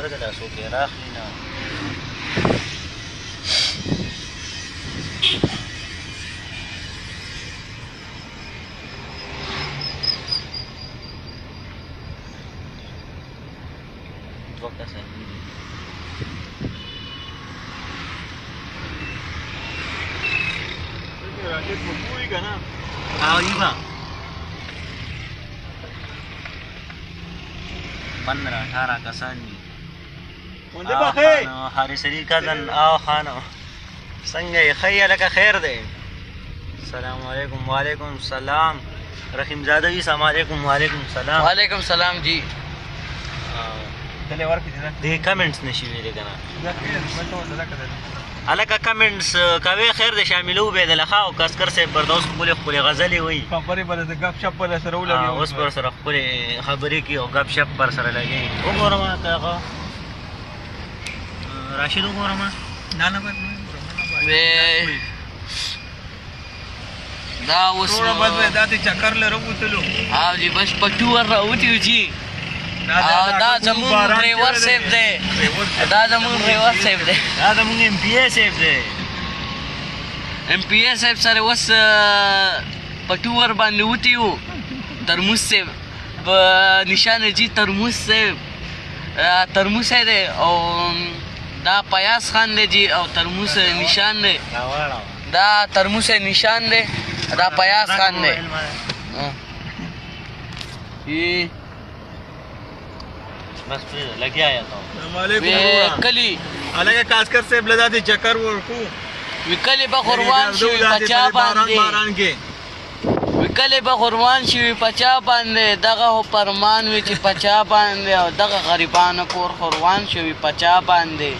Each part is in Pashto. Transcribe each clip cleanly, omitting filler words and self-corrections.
دی، لا څوک یې راخلي نه. دوه کسه دي. راشد مکوی کنه. او یبا 15 18 کسان دي. ونده بخیر. حارث علي کزن او خانو، څنګه یې؟ ښه یې؟ لکه خیر دی. السلام علیکم. وعلیکم سلام. رحیم زاده وی، سلام علیکم. وعلیکم سلام. وعلیکم سلام جی. دلې ورکې دي. دې کمنټس نشي ویلې کنه. دا خیر مته ولا کده. الکه کمنټس کوي، خیر دې، شاملو به د لخوا او کسکر صاحب پر دوست خپل خپل غزلې وایي. خبرې بل د غب شپ بل سره ولګي. اوس پر سره خپل خبرې کوي او غب شپ پر سره لګي. وګوره ما ته هغه راشد، وګوره ما. نه نه، بس. دا اوس ټول بس دا ته چکر لره وتلو. او جی، بس پټو ور راوتی جی. دا زمون ډرایور صاحب دی، دا زمون ډرایور صاحب دی، دا زمون ایم پی ای صاحب دی. ایم پی ای صاحب سره اوس پټو ور باندې وتی وو. ترموز صاحب په نشان جی، ترموز صاحب، ترموز دی او دا پیاز خان دی جی، او ترموز نشان دی، دا ترموز نشان دی، دا پیاز خان دی. ای بس لګیا یا ته. السلام علیکم. کلی الګه کاسکر صاحب لدا دي چکر ورکو. وکلی به قربان شي پچا باندې، باران کې وکلی به قربان شي پچا باندې، دغه پرمان وی چې پچا باندې، او دغه غریبانو کور قربان شي پچا باندې،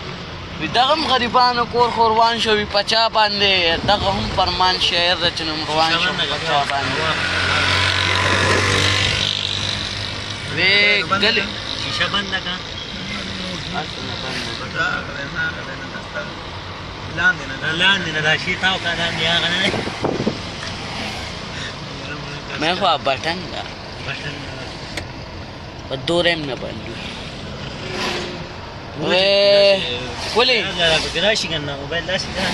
وی دغه غریبانو کور قربان شي پچا باندې، دغه هم پرمان شعر د چنم روان شي پچا باندې. وی ګلی شیشه بنده کا. لاندې نه، لاندې نه، دا شی تاو کا، لاندې هغه نه. مې خو بټن دا بټن په دورم نه باندې وې ولې راشي کنه موبایل داسې کنه.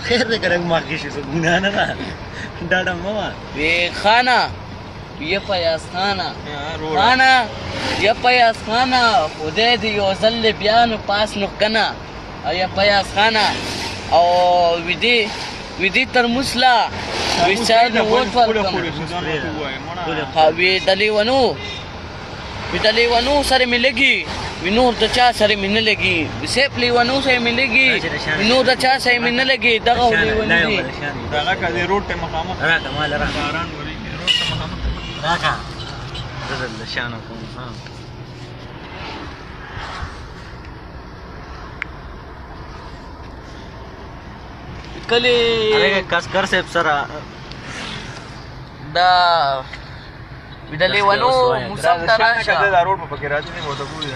خیر دې کړه، ما کې شي څه ګناه نه ده، ډاډه مه وه. وې خانه یه پیاز خانه، خانه یه پیاز خانه، خدای دې یو ځل بیا نو پاس نو کنه. او یه پیاز خانه او ویدی ویدی ترموز لا وی چای نو ووټ ورکم. ها وی د لیونو، وی د لیونو سره مې لګي، وی نور د چا سره مې نه لګي. وی سیپ لیونو سره مې لګي، وی نور د چا سره مې نه لګي. دغه لیونو دي. دغه کده روډ ته مخامخ راکه، مال راکه. باران ورېږي، روډ ته مخامخ راکه، زه د شانو کوم. ها کلی هغه کسکر صاحب سره دا د لیونو موسم ته راشه. دا روډ په کې راځي نه وته ګوري.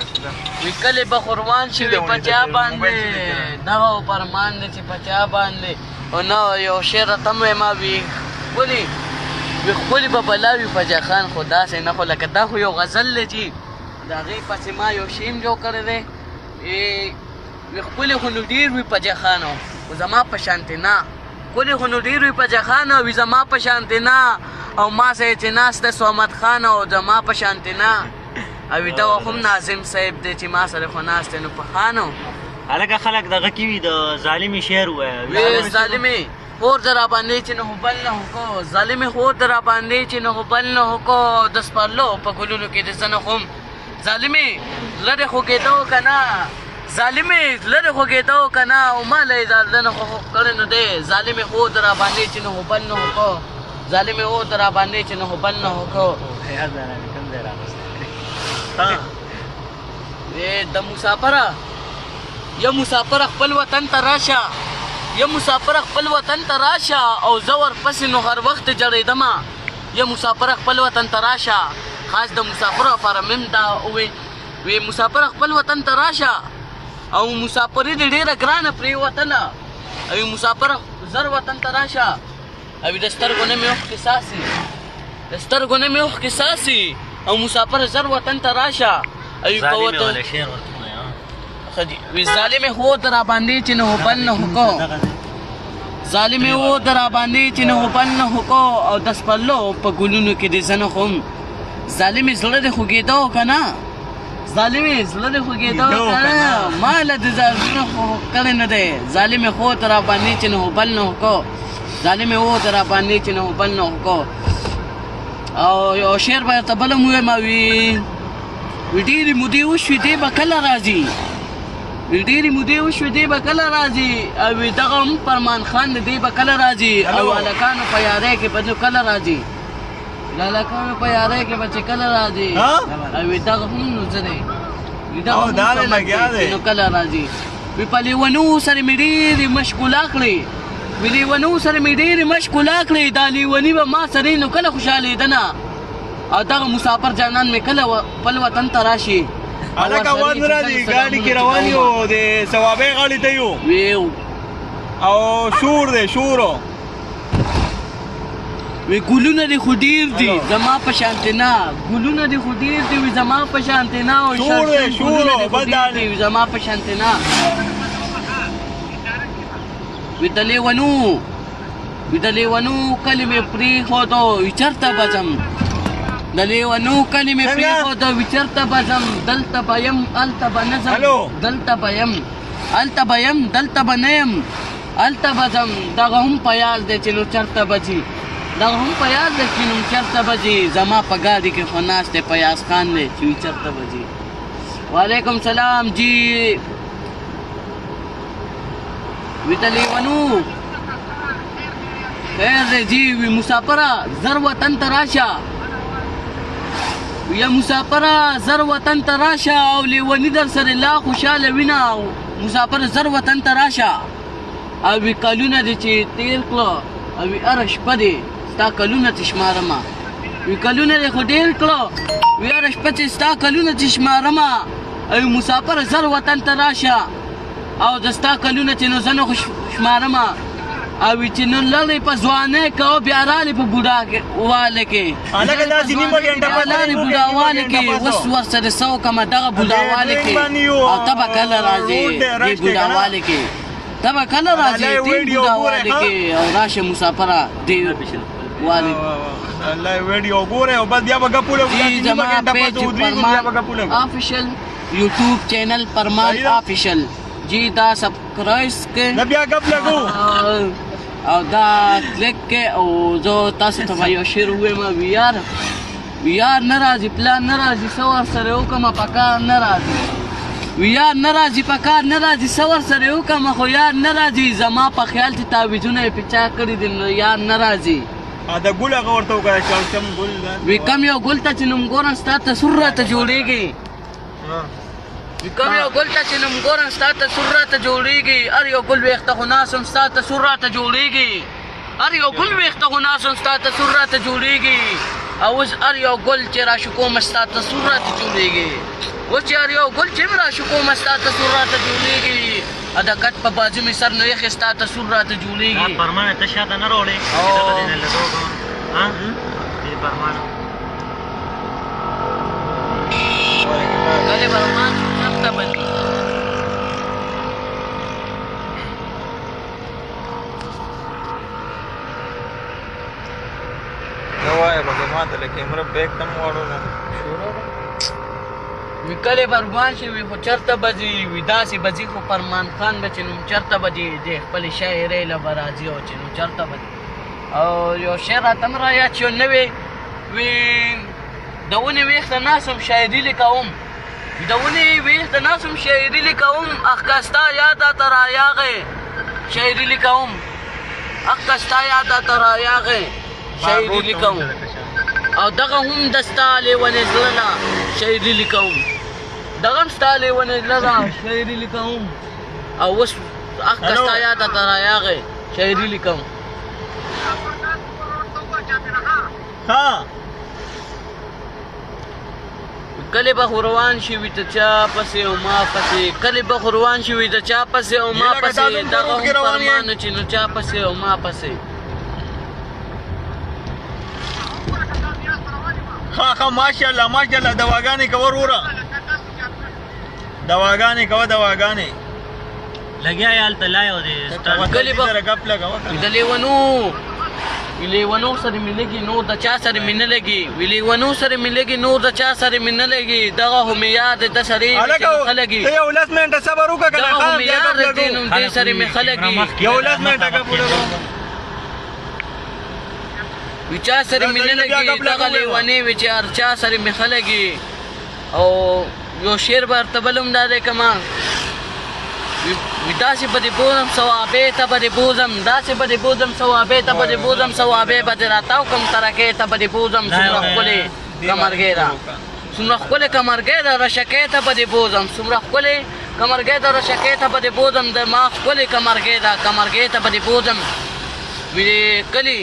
وی کلی به قربان شي پچا باندې، دغه پرمان دی چې پچا باندې. او نو یو شعر تم ما وی ښکلي، وی ښکلي به بلا وي پچا خان، خو داسې نه، خو لکه دا خو یو غزل دی چې د هغې پسې ما یو شیم جوړ کړی دی. وی ښکلي خو نو ډېر وي پچا خان، خو زما په شانتې نه. ښکلي خو نو ډېر وي پچا خان، وي زما په شانتې نه، او ما سره چې ناست دی صمد خان، او زما په شانتې نه. او دا هم ناظم صاحب دی چې ما سره خو ناست دی نو په خانو. هلکه خلک دغه کې وي، د ظالمې شعر ووایه. وی ظالمې خور در باندې چې نه بل نه کو، ظالمې خور در باندې چې نه بل نه کو، د سپرلو په ګلونو کې د زنه خوم. ظالمې لره خو کېدو که نه، ظالمې لره خو کېدو که نه، او ما له یې دا نه خو کړی نو دی. ظالمې خور در باندې چې نه بل نه کو، ظالمې اور در باندې چې نه بل نه کو. یاد نه کوم ځای راغستی. د مسافره یا مسافر خپل وطن ته راشه، یا مسافر خپل وطن ته راشه، او زه ورپسې نو هر وخت جړېدمه. یا مسافر خپل وطن ته راشه، خاص د مسافرو لپاره مې هم دا ووی. وی مسافر خپل وطن ته راشه، او مسافري دې ډېره ګرانه پرېوتله. او مسافر زر وطن ته راشه، او د سترګو نه مې اوښکې څاڅي، د سترګو نه مې اوښکې څاڅي، او مسافر زر وطن ته راشه. او په وطن خدي وی ظالم هو تر باندې چې نه بل نه کو ظالم هو تر باندې چې نه بل نه کو او د سپلو په ګلونو کې د زنه خوم ظالم زړه د خوګېدو کنه ظالم زړه د خوګېدو کنه مال د زړه خو کړه نه دی ظالم خو تر باندې چې نه بل نه کو ظالم هو تر باندې چې نه بل نه کو او یو شعر به ته بل مو ما وی ډېرې مودې وشوې دی به کله راځي ډېرې مودې وشوې دی به کله راځي او دغه هم فرمان خان دی به کله راځي او هلکانو په یارۍ کې به نو کله راځي د هلکانو په یارۍ کې به چې کله راځي او دغه هم نو څه دی دغه هم نو کله راځي وی په لیونو سره مې ډېرې مشغولا کړې وی لیونو سره مې ډېرې مشغولا کړې دا لیوني به ما سره نو کله خوشحالېدنه او دغه مسافر جانان مې کله خپل وطن ته راشي. هلکه اواز نه راځي، ګاډي کې روان یو، د ثوابۍ غاړې ته یو او شور دی شور. وی ګلونه دې خو ډېر دي زما په شانتې نه، ګلونه دې خو ډېر دي وی زما په شانتې نه، او شور دی شور ډېر دي وی زما په شانتې نه. وی د لیونو وی د لیونو کلي مې پرېښودو وی چېرته به ځم، د لیونو کلي مې پرېښودو وی چېرته به ځم، دلته به یم هلته به نه ځم، دلته به یم هلته به یم دلته به نه یم هلته به ځم. دغه هم پیاز دی چې نو چېرته به ځي، دغه هم پیاز دی چې نو چېرته به ځي، زما په ګاډي کې خو ناست دی پیاز خان دی چې وي چېرته به ځي. وعلیکم سلام جی. وی د لیونو خیر دی جی. وی مسافره زر وطن ته راشه، یا مسافره زر وطن ته راشه او لیوني در سره لا خوشحاله وینه، مسافر زر وطن ته راشه. او وی کلونه دې چې تېر کړه او وی هره شپه دې ستا کلونه چې شمارمه، وی کلونه دې خو ډېر کړه، وی هره شپه چې ستا کلونه چې شمارمه. او مسافر زر وطن ته راشه او د ستا کلونه چې نو زه نه خو شمارمه. او چې نو لړې په ځوانۍ کې او بیا رالې په بوډا والې کې، هلکه داسې نیمه ګنټه پس لارې بوډا والې کې اوس ورسره څه وکړمه دغه بوډا والې کې، او ته به کله راځې دې بوډا والې کې، ته به کله راځې دې بوډا والې کې، او راشه مسافره دې والې. الله ویډیو ګوره او بس بیا به ګپ ولګو. زما پیج فرمان آفیشل یوټیوب چینل فرمان آفیشل جی، دا سبسکرایب کې نه بیا ګپ لګو او دا کلیک کې. او زه تاسو ته یو شعر ووایم. ویار ویار نه راځي پلان نه راځي څه ورسره وکړمه په کار نه راځي، ویار نه راځي په کار نه راځي څه ورسره وکړمه خو یار نه راځي، زما په خیال چې تعویذونه یې په چا کړي دي نو یار نه راځي. دا ګل هغه ورته وکړه شړشم ګل وی کوم یو ګل ته چې نوم ګورم ستا تصور راته جوړېږي، کوم یو ګل ته چې نوم ګورم ستا تصور راته جوړېږي، هر یو ګل ویښته خو ناست هم ستا تصور راته جوړېږي، هر یو ګل ویښته خو ناست هم ستا تصور راته جوړېږي، او اوس هر یو ګل چې راشکوم ستا تصور راته جوړېږي، اوس چې هر یو ګل چې هم راشکوم ستا تصور راته جوړېږي، د کټ په بازو مې سر نه ایښی ستا تصور راته جوړېږي. فرمانه ته شاته نه راوړې دغه دې نه لګو ها دې فرمانه کله فرمان چېرته به ځي؟ نه وایه به ما ته له کیمره بیک ته هم واړوله شروع. وی کله به روان شي وی خو چېرته به ځي، وی داسې به ځي خو فرمان خان به چې نوم چېرته به ځي، د خپلې شاعرۍ له به راځي او چې نو چېرته به ځي. او یو شعر راته هم را یاد شو نوی، وی د ونې ویښ ته ناست وم شاعري لیکوم، د ونې ویښ ته ناست وم شاعري لیکوم، اخ که ستا یاد راته رایاغی شاعري لیکوم، اخ که ستا یاد راته رایاغی شاعري لیکوم، او دغه هم د ستا لیونې زړه نه شاعري لیکوم، دغه هم ستا لیونې زړه نه شاعري لیکوم، او اوس اخ که ستا یاد راته رایاغی شاعري لیکوم. ها کله به روان شي وي ته چا پسې او ما پسې، کله به روان شي وي ته چا پسې او ما پسې، دغه هم فرمان چې نو چا پسې او ما پسې. ښه ښه ماشاءالله ماشاءالله دواګانې کوه وروره. دواګانې کوه دواګانې لګیا یې هلته لای او دی کلي به سره ګپ لګوه کنه. د لیونو لیونو سره مې لګي نور د چا سره مې نه لګي وی لیونو سره مې لګي نور د چا سره مې نه لګي دغه هم یاد د سره هلکه مې خلګي ته یو لس منټه صبر وکړه کنه دغه ښه هم بیا یاد ګپ دی لګو نو دې سره مې خلګي یو لس منټه ګپ ولګو وی چا سره مې نه بیا لګي ګپ دغه لګو. لیونی وی چې هر چا سره مې خلګي او یو شعر به ورته بل هم دا دی که ما وی داسې به دې بوځم ثوابې ته به دې بوځم داسې به دې بوځم ثوابې ته به دې بوځم ثوابې به دې راتاو کم ترکې ته به دې بوځم څومره ښکلې کمرګۍ ده څومره ښکلې کمرګۍ ده رشکې ته به دې بوځم څومره ښکلې کمرګۍ ده رشکې ته به دې بوځم د ما ښکلې کمرګۍ ده کمرګۍ ته به دې بوځم وی کلي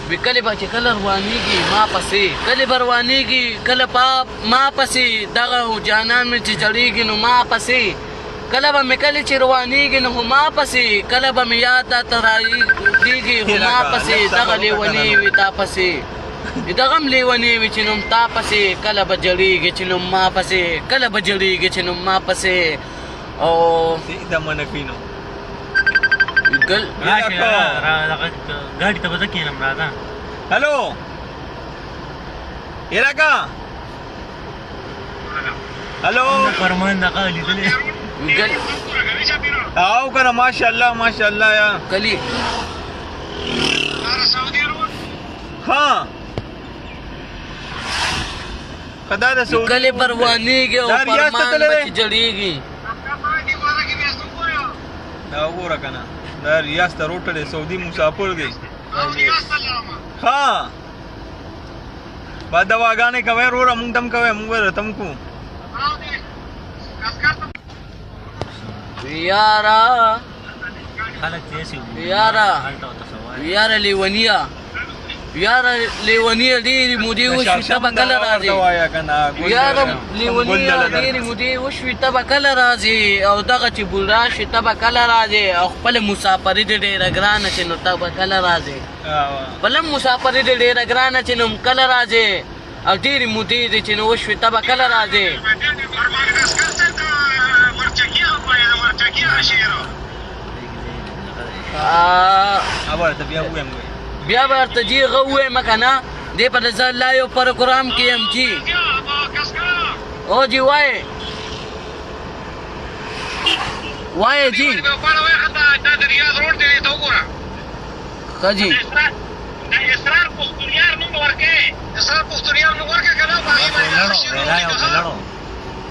وی کلي به چې کله روانېږي ما پسې کلي به روانېږي کله پا ما پسې دغه جانان مې چې جړېږي نو ما پسې کله به مې کلي چې روانېږي نو ما پسې کله به مې یاد راته راکېږي خو ما پسې دغه لیونی وي تا پسې دغه هم لیونی وي چې نوم تا پسې کله به جړېږي چې نوم ما پسې کله به جړېږي چې نوم ما پسې او د منفینو ګل راشه را دغه ګاډي ته به زه کښېنم راځه هلو هلکه هلو فرمان دغه لیدلې ګل او کنه ماشاءالله ماشاءالله یا کلی ها خدا د سعودي کلی پروانیږي او دا ریاض ته پرمان تللی به دی؟ چې جړېږي دا وګوره کنه دا ریاض ته روټل دی سعودي مسافر دی ها با دواګانې کوي وروره مونږ تم کوي مونږ به تم کو یارا خلک دې سي یاره. هلته ورته څه وایي. یاره لیونیه یاره لیونیه ډېرې مودې وشوې ته به کله راځې یاره لیونیه ډېرې مودې وشوې ته به کله راځې او دغه چې بوډا شې ته به کله راځې او خپله مسافري دې ډېره ګرانه چې نو ته به کله راځې خپله مسافري دې ډېره ګرانه چې نو کله راځې او ډېرې مودې دې چې نو وشوې ته به کله راځې بیا به ورته جي غه ووایم که نه دې په زه لا یو پروګرام کې یم جي او جي وایې وایې جي ښه جي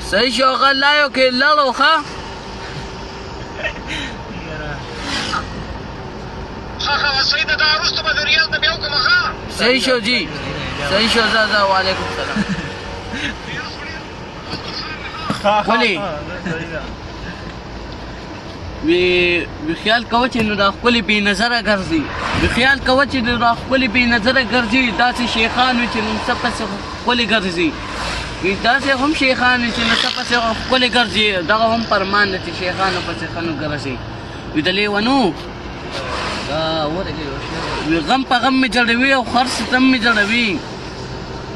صحیح شو هغه لایو کې لړو ښه صحیح شو جی صحیح شو زه زه وعلیکم سلام ولې وی وی خیال کوه چې نو دا ښکلې بې نظره ګرځي وی خیال کوه چې نو دا ښکلې بې نظره ګرځي داسې شیخان وي چې نو څه پسې ښکلې ګرځي وی داسې هم شیخان وي چې نو څه پسې ښکلې ګرځي دغه هم پرمان دی چې شیخانو پسې ښه نو ګرځي وی د لیونو دا ورګه یو شی وی غم په غم مې جړوي او خر ستم مې جړوي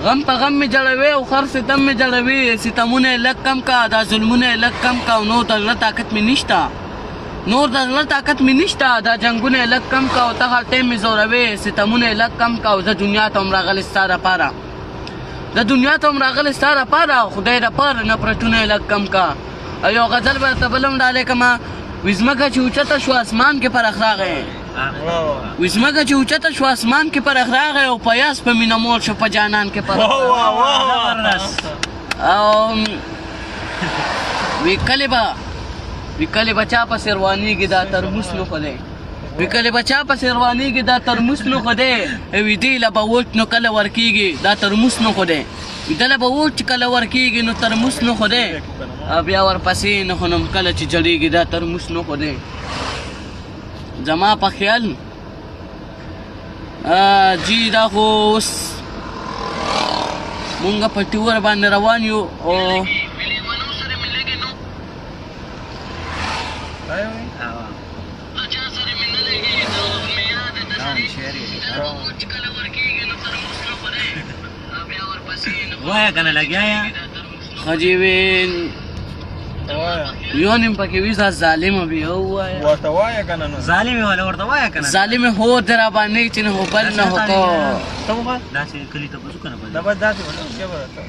غم په غم مې جړوي او خر ستم مې جړوي ستمونه یې لږ کم کا دا ظلمونه یې لږ کم کا او نور د زړه طاقت مې نشته نور د زړه طاقت مې نشته دا جنګونه یې لږ کم کا او ته هر ټایم مې ځوروې ستمونه یې لږ کم کا او زه دنیا ته هم راغلی ستا دپاره زه دنیا ته هم راغلی ستا دپاره خدای دپاره نفرتونه یې لږ کم کا او یو غزل به درته بل هم ډالۍ کړم وي ځمکه چې اوچته شوه اسمان کې پرخ راغی وي ځمکه چې اوچته شوه اسمان کې پرخ راغی او په یاس په مینه مور شو په جانان کې پرخ او وی کله به وی کله به چا پسې روانېږي دا ترموز نو خو دی وی کله به چا پسې روانېږي دا ترموز نو خو دی وی دی له به ووټ نو کله ورکېږي دا ترموز نو خو دی وی دله به ووټ چې کله ورکېږي نو ترموز نو خو دی او بیا ورپسې نو خو نو کله چې جړېږي دا ترموز نو خو دی زما په خیال جی دا خو اوس مونږ په ټور باندې روان یو او وایه کنه لګیا یا خجی وین ورته وایه یو نیم پکې ویزا ظالم بیا ووایه ورته وایه که نه نو ظالم ولا ورته وایه کنه ظالم هو در باندې چې نه هو بل نه هو کو ته وخه داسې کلی ته بزو کنه دا بس داسې ونه بیا به راته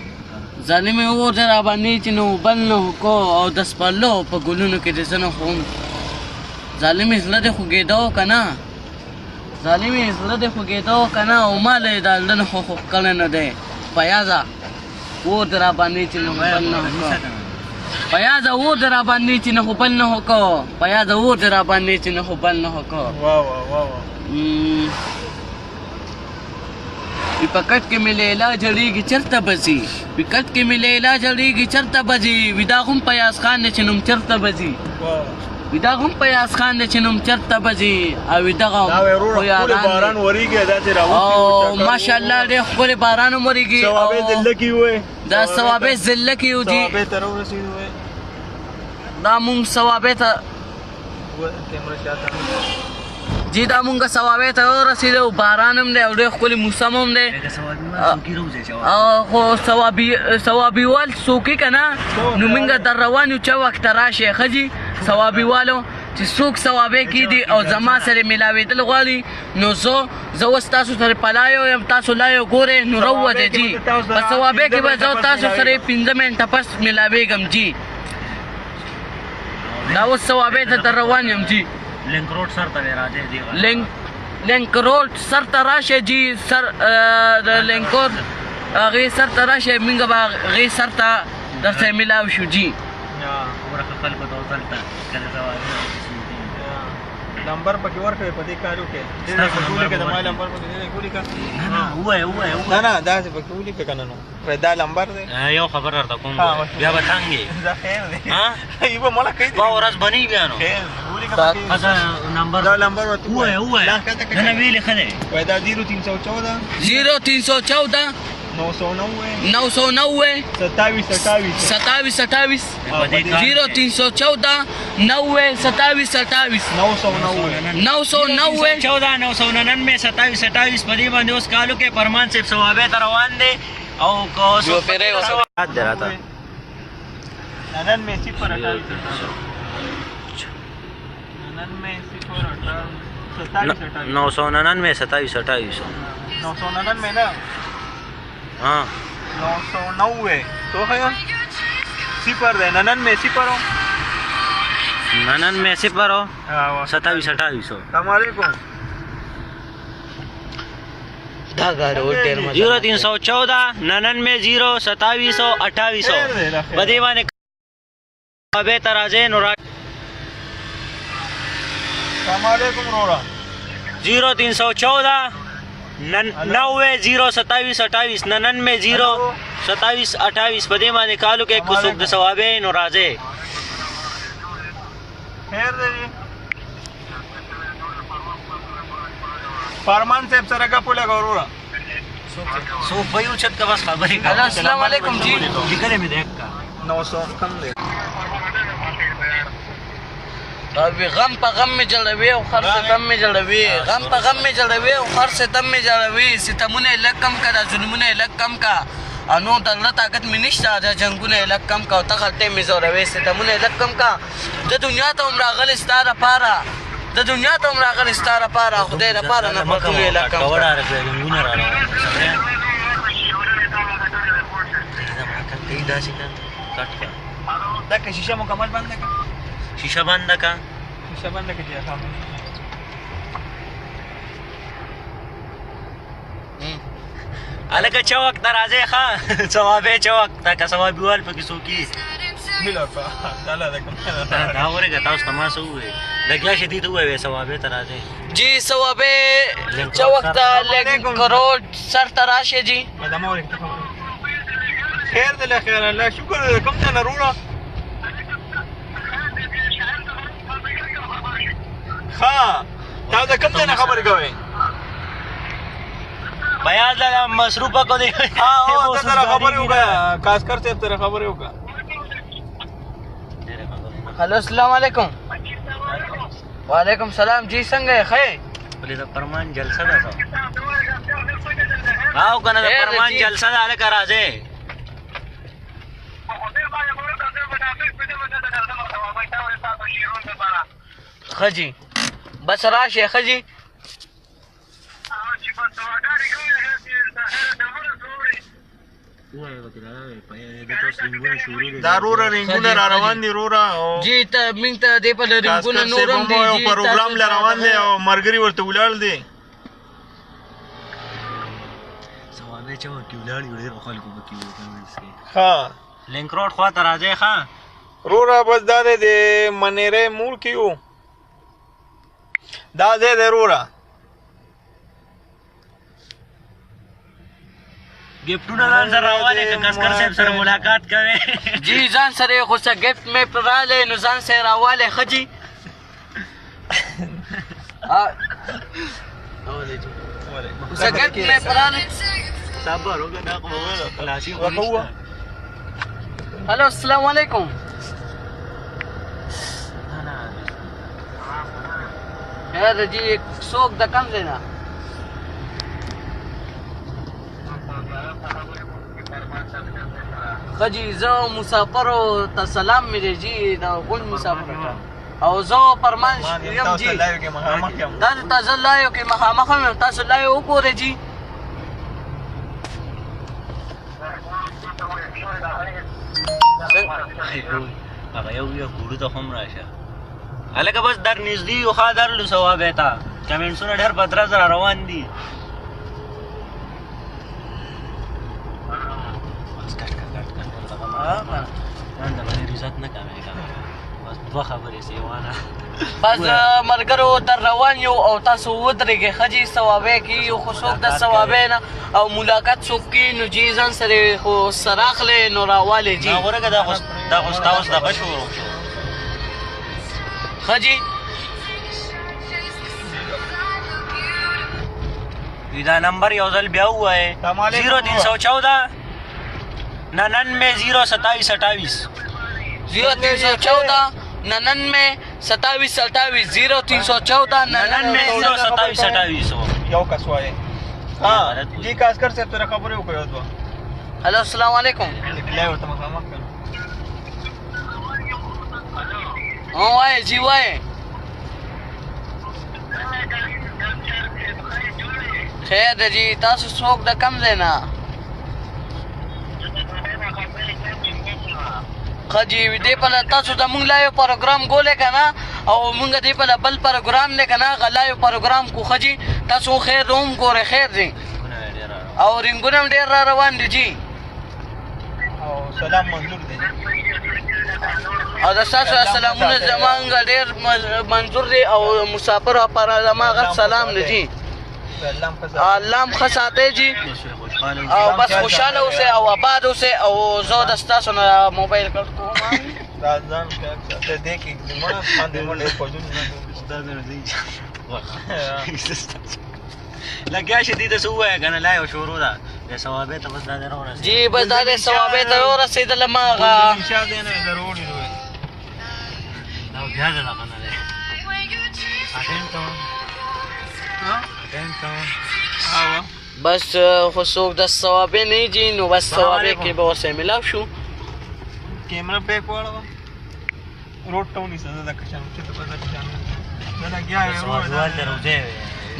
ظالم هو در باندې چې نه هو بل نه هو کو او د سپرلو په ګلونو کې د زنه خوم ظالم زړه دې خوږېدو که نه ظالم زړه دې خوږېدو که نه او ما له یې دا زړه نه خو خوږ کړی نه دی پیازه اور در باندې چې نه هو بل نه هو کو پیازه اور در باندې چې نه هو بل نه هو کو پیازه اور در باندې چې نه هو بل نه هو کو واه واه واه واه وی په کټ کې مې لیلا جړېږي چېرته به ځي وی کټ کې مې لیلا جړېږي چېرته به ځي وی دا هم پیاز خان دی چې نوم چېرته به ځي وی دا هم پیاز خان دی چې نوم چېرته به ځي او وی دغه دا وې وروره خو ښکلی یاران باران دی وریږي داسې راوتي او ماشاءالله ډېر ښکلی باران هم وریږي ثوابې او ضلع کې وې دا ثوابې ضلع کې یو جي ثوابې ته راورسېدو وې دا مونږ ثوابې ته کیمره شاته جی دا مونږ ثوابې ته ورسېدو باران هم دی او ډېر ښکلی موسم هم دی او خو ثوابیوال څوک که نه نو مونږ در روان یو چې وخت راشي ښه جي ثوابیوالو چې څوک ثوابې کې دي او زما سره ملاوېدل غواړي نو زه اوس تاسو سره پلایو یم تاسو لایو ګورئ نو راووځئ جي په ثوابې کې به زه تاسو سره 5 منټه پس ملاوېږم جي دا اوس ثوابې ته در روان یم جي لینک روډ سر ته راځي دی لینک روډ سر ته راشه جی سر د لینک روډ هغې سر ته راشه موږ به هغې سر ته در سره ملاو شو جی ورخه خلکو ته دلته کله نمبر پکې ورکړې په دې کالو کې دې پکې ولیکه د ما نمبر پکې دې ولیکه نه وای وای نه نه داسې پکې ولیکه که نه نو دا لمبر دی یو خبر درته کوم بیا به تنګ یې دا خیر دی ها یو مړه کوي په ورځ بنی بیا نو خیر ولیکه نمبر دا لمبر ورته وای وای نه ویلې ښه دی وای دا 0314 0314 990 990 27 28 27 28 0314 90 27 28 990 990 14 999 27 28 په دې باندې اوس کالو کې پرمان صاحب ثوابې ته روان دی او کو یو پیرې وسو یاد دی راته 99 0 28 99 0 27 999 27 28 999 نه ها 990 تو خیا صفر دی 99 صفر 99 صفر 27 28 السلام علیکم دا ګاډو ډېر مزه 0314 99 0 27 28 په دې باندې به ته راځې نو السلام علیکم وروره 0314 90 0 27 28 99 0 27 28 په دې باندې کالو کې کو څوک د ثوابې نو راځي خیر دی فرمان صاحب سره غپ ولګه وروره سو په یو چت کا بس خبرې کوه السلام علیکم جی لیکلې مې دی کا 900 کم دی او غم په غم مې جوړوي او خر ستم مې جوړوي غم په غم مې جوړوي او خر ستم مې جوړوي ستمونه یې لږ کم که دا ظلمونه یې لږ کم که او نور د زړه طاقت مې نشته دا جنګونه یې لږ کم که او ته غلطۍ مې ځوروې ستمونه یې لږ کم که د دنیا ته هم راغلی ستا دپاره د دنیا ته هم راغلی ستا دپاره خدای دپاره نفرتونه یې لږ کم که دا که شیشه مکمل بنده که شیشه بنده که شیشه بنده که چې خاموش هلکه چا وخت راځې ښه ثوابې چا وخت که ثوابیوال پکې څوک یي دا ورېږه تاسو ته ما څه وویل لګیا شې دې ته ووایه ثوابې ته راځې جی ثوابې چا وخت لینک روډ سر ته راشې جی خیر دی له خیر الله شکر دی کوم ځای نه وروره ښه تاسو د کوم ځای نه خبرې کوئ بیاض لالا مصروف کو دی ها او ته سره خبرې وکړه کاسکر صاحب سره خبرې وکړه هلو السلام علیکم وعلیکم سلام جی څنګه یې ښه یې ولې د پرمان جلسه ده او کنه د پرمان جلسه ده هلکه راځې ښه جي بس راشه ښه جي. دا روره رنګونه را روان دي روره جی ته موږ ته دې په رنګونه نور هم دي جی پروګرام لا روان دی او مرګري ورته ولاړ دي. سوابې چې ورکې ولاړ یو ډېر خلکو پکې وو کمنټس کې. ها لینک روډ خوا ته راځئ. ښه روره بس دا دی د منیرې مور کې یو دا ځای دی روره. ګفټونه ځان سره راوالی که کسکر صاحب سره ملاقات کوې. جی ځان سره خو څه ګفټ مې پر رالی نو ځان سره راوالی. ښه جي څه ګفټ مې پر رالی. صبر وکړه دا خو خلاصي خو نشته. هلو السلام علیکم. خیر جی څوک د کوم ځای نه؟ ښه جي زه مسافرو ته سلام مې دی جي، د غونډ مسافرو ته. او زه پرمان یم جي، دا تاسو لایو کې مخامخ یم، تاسو لایو وګورئ جي. هغه یو یو ګوړو ته هم راشه هلکه، بس در نږدې یو ښه درلو ثوابې ته. کمنټسونه ډېر په درز را روان دي. بس کټ کټ کټ کټ ځان د باندې عزت نه کوي کنه. بس دوه خبرې سیوانه بس ملګرو در روان یو او تاسو ودرېږئ. ښه جي ثوابې کې یو خو څوک د ثوابې نه او ملاقات څوک کوي نو جي ځان سره خو سره اخلئ نو راوالئ جي. نه ورګه دا خو دا خو ستا اوس دغه شروع شو. ښه جي دا نمبر یو ځل بیا ووایې. 0314 99 0 27 28 0314 99 27 28 0314 99 0 27 28. یو کس وایي. ها جی کاسکر صاحب سره خبرې وکړې دوه. هلو السلام علیکم. لای ورته مخامخ کړ. وایې جی وایې. خیر دی جی تاسو څوک د کوم ځای نه؟ ښه جي دې پله تاسو زمونږ لایو پروګرام ګولئ که نه، او مونږ دې پله بل پروګرام دی که نه، هغه لایو پروګرام کو. ښه جي تاسو خیر هم ګورئ. خیر دی او رنګونه هم ډېر را روان دي جي. او سلام منظور دی او د ستاسو سلامونه زمونږ ډېر منظور دی او مسافر لپاره زما غټ سلام دی جي. الله هم ښه ساتئ جي او بس خوشحاله اوسئ او آباد اوسئ. او زه د ستاسو نه موبایل کټ کوم. دا ځان ساته دې کې زما باندې مونږ ډېر فوجونه لګیا شي دې ته څه ووایه که نه لا یو شروع ده. د ثوابې ته بس دا دی راورسېدل جي. بس دا دی ثوابې ته ورسېدلم. هغه دا بیا د دغه نه دی. بس خو څوک د ثوابې نه جي نو بس ثوابې کې به ورسره ملاو شو. کیمرا پیک واړوه روډ ته ونیسه. زه د کشان چې ته به کشان زه لګیا یم.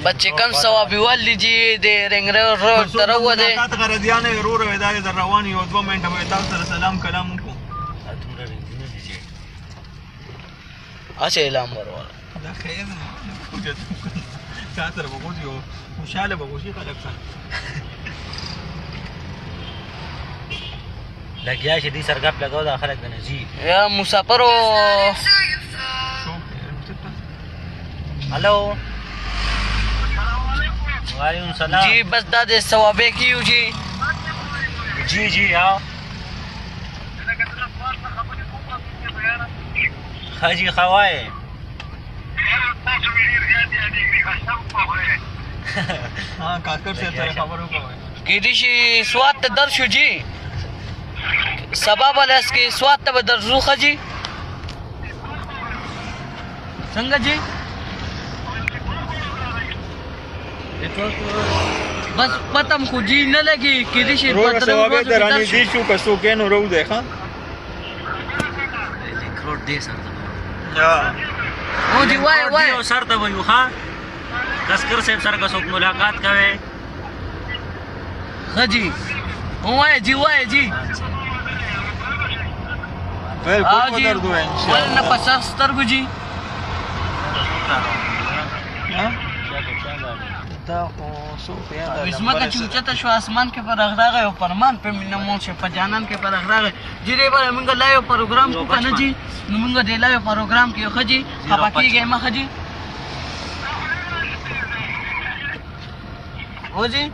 بچې کم ثوابیوال دي جي د رنګ روډ ته راووتې. ملاقات غرضیانه وروره وې دا در روان یو دوه منټه به تاسو سره سلام کلام وکړو. دومره رنګونه دي چې هسې اعلان ورواله. دا خیر دی چا سره به غوسي او خوشحاله به غوسي خلک سره لګیا شي دې سره ګپ لګاو دا خلک د نه ځي یا مسافرو. هلو وعلیکم سلام جی. بس دا د ثوابې کې یو جی. جی جی ها ښه جي ښه وایې. ها کاکر صاحب سره خبرې وکړه. کېدای شي سوات ته درشو جی، سبا به لس کې سوات ته به درځو. ښه جي څنګه جی؟ بس پتم خو جی نه لګي. کېدای شي روره ثوابې ته رانږدې شو که څوک یې نو راوځئ. ښه روډ دی سر ته. او جی وای وای او سر ته ویو. ها کسکر صاحب سره که څوک ملاقات کوي. ښه جی وای جی وای جی. بالکل درد وای ان شاء الله. نه په سر سترګو جی. دا خو څوک ځمکه چې اوچته شوه اسمان کې فرق راغی او فرمان پرې مې نه موړ شو، په جانان کې فرق راغی جی. دې باره موږ live پروګرام کو که نه جی؟ نو موږ دې live پروګرام کې ښه جی، خفه کېږئ مه. ښه جی هو جی.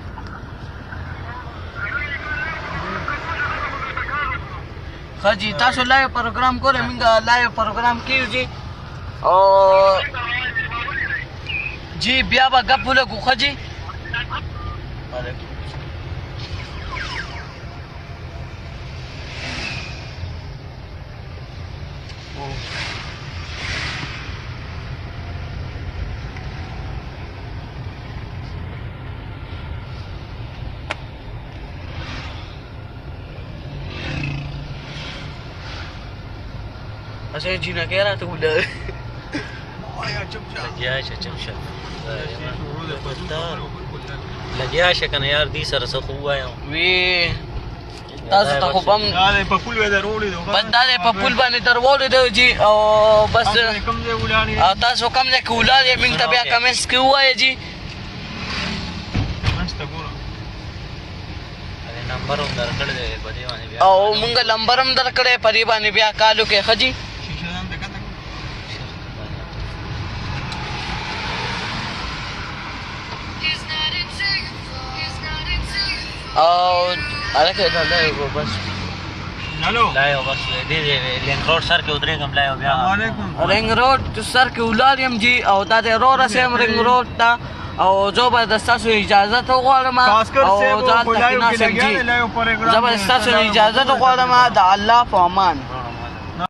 ښه جی تاسو live پروګرام ګورئ، موږ live پروګرام کې یو جی. او جی بیا به ګپ ولګو. ښه جی. هسې جینکۍ راته ولاړې. لګیا شه چپ شه لګیا شه کنه یار، دې سره څه خو وایم. وی تاسو ته خو بم دا په پول وې درولې دو. بس دا په پول باندې درولې دو جی. او بس کوم ځای ولاړې او تاسو کوم ځای کې ولاړې موږ ته بیا کمنټس کې ووایئ جی. کمنټس ته ګوره، نمبر هم درکړی دی په دې باندې بیا، او مونږ لمبر هم درکړی په دې باندې بیا کالو کې. ښه جی. او هلکه دا live بس. هلو live بس دې رینګ روډ سر کې ودرېږم live بیا. رینګ روډ سر کې ولاړ یم جی. او دا د رو رسیم رینګ روډ ته، او زه به د ستاسو اجازه ته وغواړم او زه هلته کښېناستم جی. زه به ستاسو اجازه ته غواړم. د الله په امان.